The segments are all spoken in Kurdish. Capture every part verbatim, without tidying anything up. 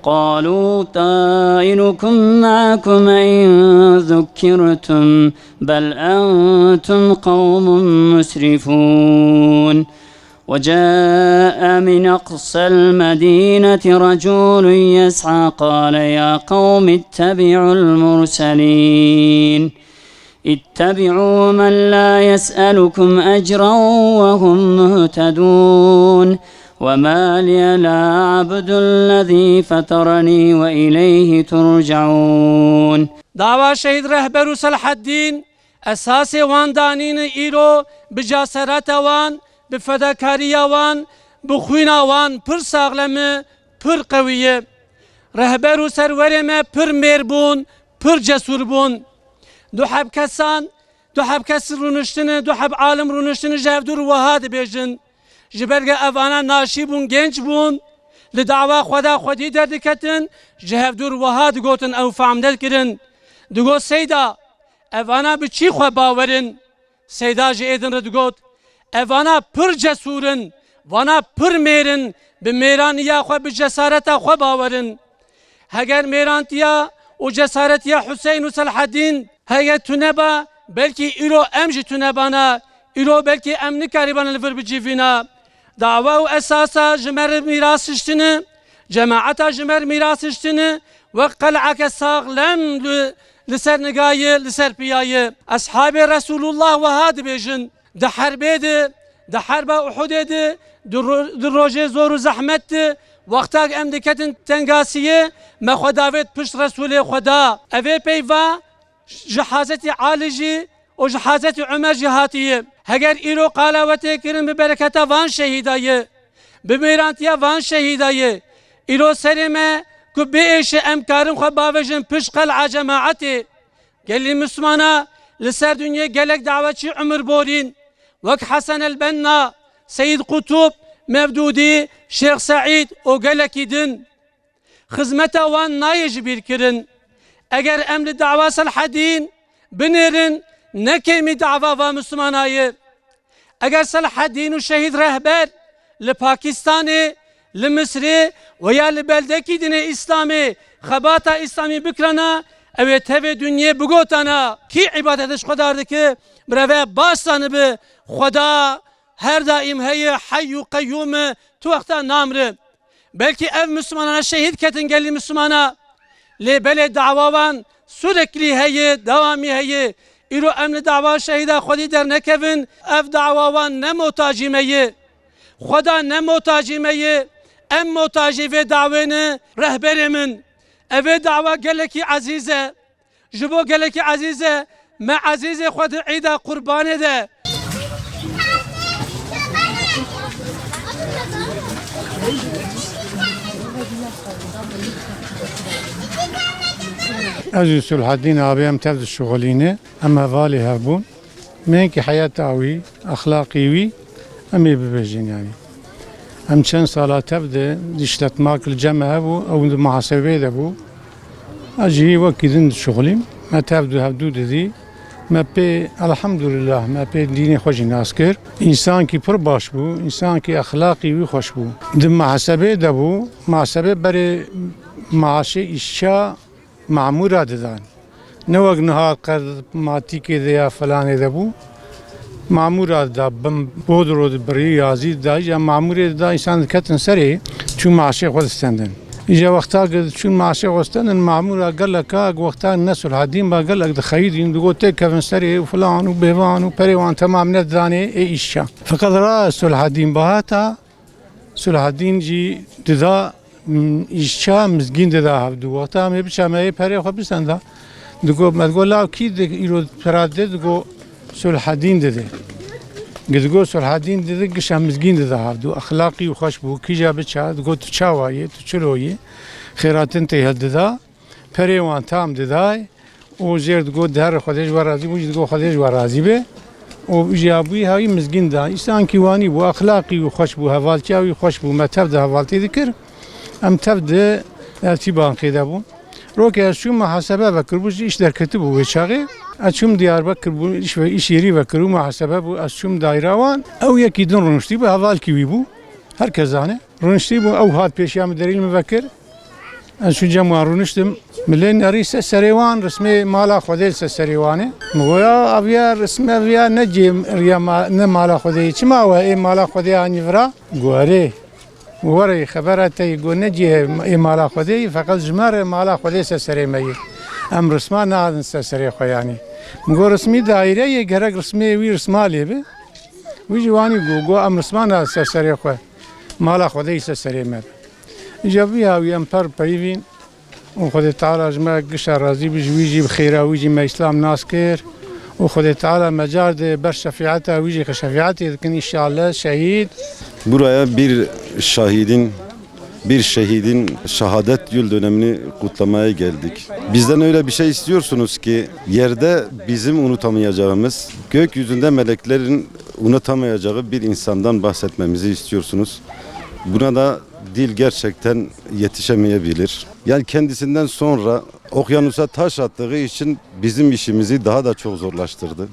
قالوا طائركم معكم أئن ذكرتم بل أنتم قوم مسرفون. وجاء من أقصى المدينة رجل يسعى قال يا قوم اتبعوا المرسلين. اتبعوا من لا يسألكم أجرا وهم مهتدون. وما لي لا أعبد الذي فطرني وإليه ترجعون. Dawa şehîd Rehber û Selheddîn esasê wan danîne îro bi cesereta wan, bi fedakariya wan, bi xwîna wan pir saxlem e, pir qewî ye. Rehber û serwerê me pir mêr bûn, pir cesûr bûn. Du heb kesan, du heb kes rûniştine, du heb alim rûniştine ji hevdû re wiha dibêjin. Ji ber ge evana naşî bûn, genç bûn, li dawa Xweda xwedî derdiketin, ji hevdû re wiha digotin ew fam nedikirin. Digot, Seyda, evana bi çî xwe bawer in? Seyda ji êdin re digot, Evana pir cesûr in, vana pir mêr in, bi mêraniya xwe, bi cesareta xwe bawer in. Heger mêrantiya û cesaretiya Huseyn û Selheddîn hege tuneba, belkî îro em jî tunebana, îro belkî em nikarîbana li vir bicivîna. Dawa û esasa ji me re mîras hiştine, cemaeta ji me re mîras hiştine, wek qel'eke saxlem li, li ser niga ye, li ser piya ye. Eshabê Resûlullah wiha dibêjin, di herbê de, di herba Uhudê de, di ro-, di rojê zor û zehmet de, wexta em diketin tengasiyê, me xwe davêt pişt Resûlê Xweda. Evê peyva ji Hazretî Alî jî û ji Hazretî Umer jî hatiye. Heger îro qala we tê kirin bi bereketa van şehîda ye, bi mêrantiya van şehîda ye. Îro serê me ku biêşe em karin xwe bavêjin pişt qel'a cemaetê. Gelî Mislimana li ser dinyê gelek dawetçî umir borîn, wek Hesen el Benna, Seyîd Qutub, Mevdûdî, Şêx Seîd û gelekî din. Xizmeta wan nayê ji bîr kirin. Eger em li dawa Selhedîn binêrin, ne kêmî dawa va Mislimana ye. Eger Selhedîn û şehîd Rehber li Pakistanê, li Misrê û ya li beldekî dinê Îslamê xebata Îslamî bikirana, ew ê tevê dinyê bigotana, kî îbadetê ji Xweda re dike, mireve baş zanibe, Xweda her daîm heye, heyy û qeyyûm e, tu wexta namire. Belkî ev Mislimana şehîd ketin gelî Mislimana. Lê belê dawa wan sureklî heye, dewamî heye. Îro em li dawa şehîda xwedî dernekevin, ev dawa wan ne motacî me ye. Xweda ne motacî me ye. Em motacî vê dawê ne, rehberê min. Ev ê dawa gelekî ezîz e. Ji bo gelekî ezîz e, me ezîzê xwe di Îda Qurbanê de. Ez û Sulhedîn abê em tev dişuxulîne, em hevalê hev bûn. Mehekî heyeta wî, exlaqî wî, em ê bibêjin, yanî. Em çend sala tev de, di îşletmak li cem me hebû, ew di muhasebeyê de bû. Ez jî wekî din dişuxulîm. Me tev du hevdû didî. Me pê, elhamdulillah, me pê dînê xwe jî nas kir. Însankî pir baş bû, însankî exlaqî wî xweş bû. Di muhasebeyê de bû, muhasebe berê maaşê îşça, mamûra didan. Ne wek niha qer matîkê de ya filanê de bû. Mamûra dida, bin bodro dibirî, yazî dida, îja mamûrê dida, însan diketin serê, çû maaşê xwe distendin. Îja wexta ku çûn maaşê xwe distendin, mamûra geleka, wexta ne Sulhedîn ba gelek dixeyidîn, digot têkevin serê û filan û bêvan û perê wan temam nedidanê ê îşça. Feqet ra Sulhedîn bihata, Sulhedîn jî dida, m, îşça mizgîn dida hevdû. Wexta em ê biça me yê perê xwe bisenda. Digot, me digot, law kî di îro pera dide? Digot, Sulhedîn dide. Gi digot, Sulhedîn dide, gişa mizgîn dida hevdû. Exlaqî û xweş bû. Kîja biça, digot, tu çawa yê, tu çilo yê? Xêratin tê hildida. Perê wan tam didayê û jêr digot, "Di her Xwedê ji we razî bû," jî digot, "Xwedê ji we razî be." Û jî ya bûyî hawî mizgîn da. Însankî wanî bû, exlaqî wî xweş bû, hevaltiya wî xweş bû. Me tev de hevaltî dikir. Em tev de ertîbankê de bûn. Rokê ez çûm muhasebe vekiribû, ji îş derketibû wê çaxê. Ez çûm Diyarbekir bû, îş ve-, îş yerî vekiribû, muhasebe bû. Ez çûm daîra wan. Ew yekî din rûniştî bû, hevalkî wî bû. Her kes zane. Rûniştî bû, ew hat pêşiya min derîl min vekir. Ez çû cem wan rûniştim. Milê nerî ser serê wan, rismê mala Xwedê li ser serê wan e. Min goya, aviya risme viya ne cê riya ma-, ne mala Xwedê yî. Çima we ê mala Xwedê anî vira? Gorê. Were xebera te yî, got ne cê ê mala Xwedê yî, feqet ji me re mala Xwedê ser serê me yî. Em risma nadin ser serê xwe yanî. Min got rismî daîre yê, gerek rismê wî risma lê be. Wî jî wanî got, got em risma nadin ser serê xwe. Mala Xwedê yî ser serê me be. Îca vî hawî em per peyivîn. û Xwedê Teala ji me gişa razî bi, ji wî jî bi xêra wî jî me Îslam nas kir. Û Xwedê Teala me car de ber şefîeta wî jî xwe şefîetê dikin, înşallah şehîd. Buraya bir şahidin, bir şehidin şehadet yıl dönemini kutlamaya geldik. Bizden öyle bir şey istiyorsunuz ki yerde bizim unutamayacağımız, gökyüzünde meleklerin unutamayacağı bir insandan bahsetmemizi istiyorsunuz. Buna da dil gerçekten yetişemeyebilir. Yani kendisinden sonra okyanusa taş attığı için bizim işimizi daha da çok zorlaştırdı.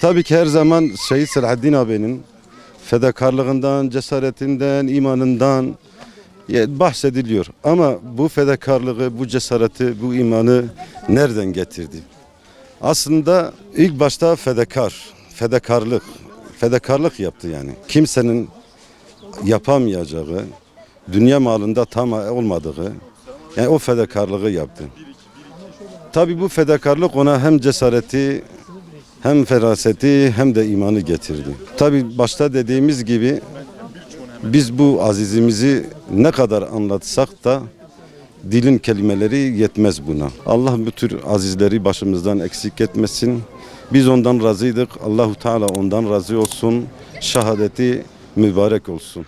Tabii ki her zaman Şehit Selahaddin abinin fedakarlığından, cesaretinden, imanından, e, bahsediliyor. Ama bu fedakarlığı, bu cesareti, bu imanı nereden getirdi? Aslında ilk başta fedakar, fedakarlık, fedakarlık yaptı yani. Kimsenin yapamayacağı, dünya malında tam olmadığı, yani o fedakarlığı yaptı. Tabi bu fedakarlık ona hem cesareti, hem feraseti, hem de imanı getirdi. Tabi başta dediğimiz gibi biz bu azizimizi ne kadar anlatsak da dilin kelimeleri yetmez buna. Allah bu tür azizleri başımızdan eksik etmesin. Biz ondan razıydık. Allahu Teala ondan razı olsun. Şehadeti mübarek olsun.